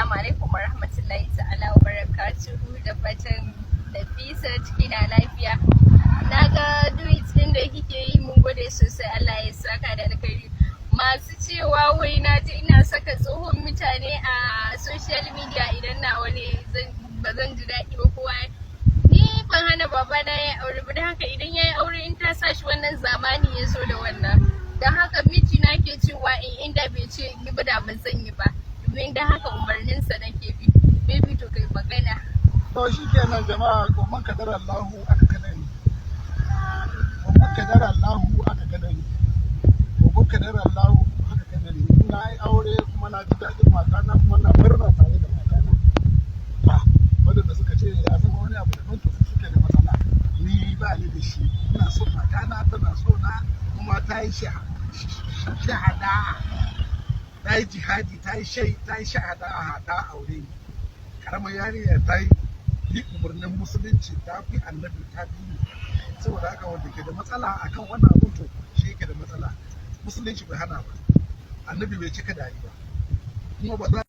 Assalamu alaikum warahmatullahi ta'ala wa barakatuhu. Da fatan Nafisa kina lafiya. Na ga duet din da kike yi, mun gode sosai, Allah ya saka da alkhairi. Masu cewa wai na ji ina saka tsohon mutane a social media, idan na wani ba zan ji daɗi ba, kowa ni ban hana babana ya aure ba. Don haka idan ya yi aure, in ta sa shi wannan zamani ya zo da wannan, don haka mijina ke cewa in inda bai ce in yi ba, da ban zan yi ba, domin don haka umarninsa nake bi. Baby, to kai magana. To shi kenan jama'a, man kadara Allahu aka kadari. Man kadara Allahu aka kadari. Man kadara Allahu aka kadari. Na yi aure kuma na ji daɗin matana, kuma na murna tare da matana. Ta waɗanda suka ce ya zama wani abu daban, to su suke da matsala. Ni ba ni da shi. Ina son matana, tana so na, kuma ta yi shahada. Ta yi jihadi, ta yi shai, ta yi shahada, ta aure ni. Karamar yarinya ta yi bi umarnin Musulunci, ta fi Annabi, ta fi ni. Saboda haka wanda ke da matsala akan wannan abun, to shi yake da matsala. Musulunci bai hana ba, Annabi bai cika da yi ba, kuma ba za